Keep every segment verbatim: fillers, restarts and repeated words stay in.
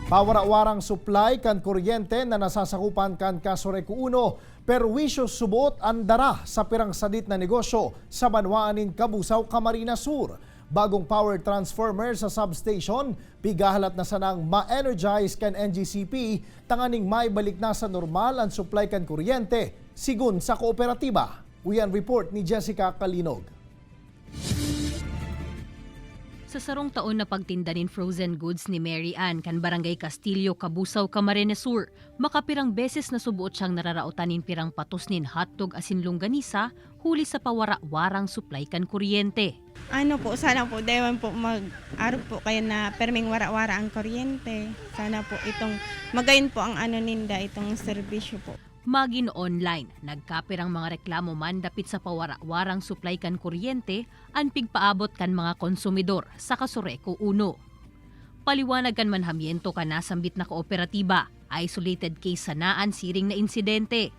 Pawara-warang supply kan kuryente na nasasakupan kan Casureco uno, perwisyo subot an dara sa pirang sadit na negosyo sa banwaan nin Cabusao, Camarines Sur. Bagong power transformer sa substation, pigahalat na sanang ma-energize kan N G C P tanganing maibalik na sa normal an supply kan kuryente, sigon sa kooperatiba. Uyan report ni Jessica Kalinog. Sa sarong taon na pagtinda nin frozen goods ni Mary Ann kan Barangay Castillo, Cabusao, Camarines Sur, makapirang beses na subuot siyang nararaotan nin pirang patos nin hotdog asin longganisa huli sa pawara-warang supply kan kuryente. Ano po, sana po dai man po mag-arog po kayo na perming wara-wara ang kuryente. Sana po itong magayon po ang ano ninda, itong serbisyo po. Magin online, nagkapirang mga reklamo man dapit sa pawara-warang supply kan kuryente an pigpaabot kan mga konsumidor sa Casureco uno. Paliwanag kan manhamiento kan nasambit na kooperatiba, isolated case sana an siring na insidente.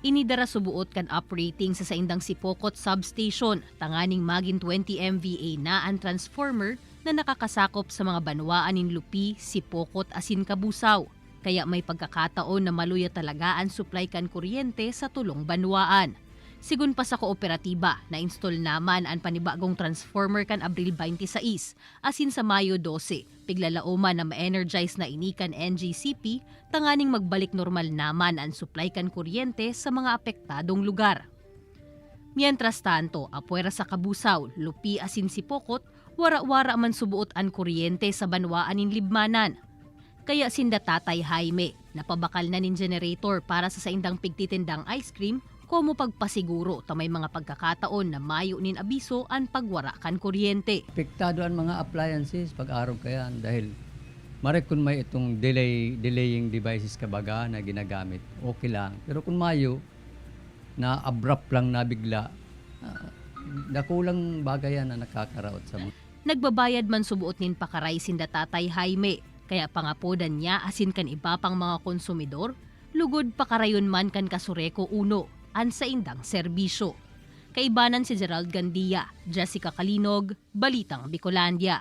Inidara subuot kan operating sa saindang Sipocot substation tanganing magin twenty M V A na an transformer na nakakasakop sa mga banwaan nin Lupi, Sipocot asin Cabusao. Kaya may pagkakataon na maluya talaga an supply kan kuryente sa tulong banwaan. Sigon pa sa kooperatiba, na-install naman an panibagong transformer kan Abril twenty-six, asin sa Mayo dose, piglalaoman na ma-energize na ini kan N G C P tanganing magbalik normal naman an supply kan kuryente sa mga apektadong lugar. Mientras tanto, apwera sa Cabusao, Lupi asin Sipocot, wara-wara man subuot an kuryente sa banwaan nin Libmanan. Kaya sinda Tatay Jaime, napabakal na nin generator para sa saindang pigtitindang ice cream, komo pagpasiguro ta may mga pagkakataon na mayo nin abiso an pagwara kan kuryente. Apektado an mga appliances pag arog kayan dahil maray kun may itong delay, delaying devices kabaga na ginagamit, okay lang. Pero kung mayo, na abrupt lang na bigla, ah, dakulang bagay yan na nakakaraot sa mga Nagbabayad man subuot nin pakaray sinda Tatay Jaime, kaya pangapodan niya asin kan iba pang mga konsumidor, lugod pakarayon man kan Casureco uno an saindang serbisyo. Kaibanan si Gerald Gandia, Jessica Kalinog, Balitang Bicolandia.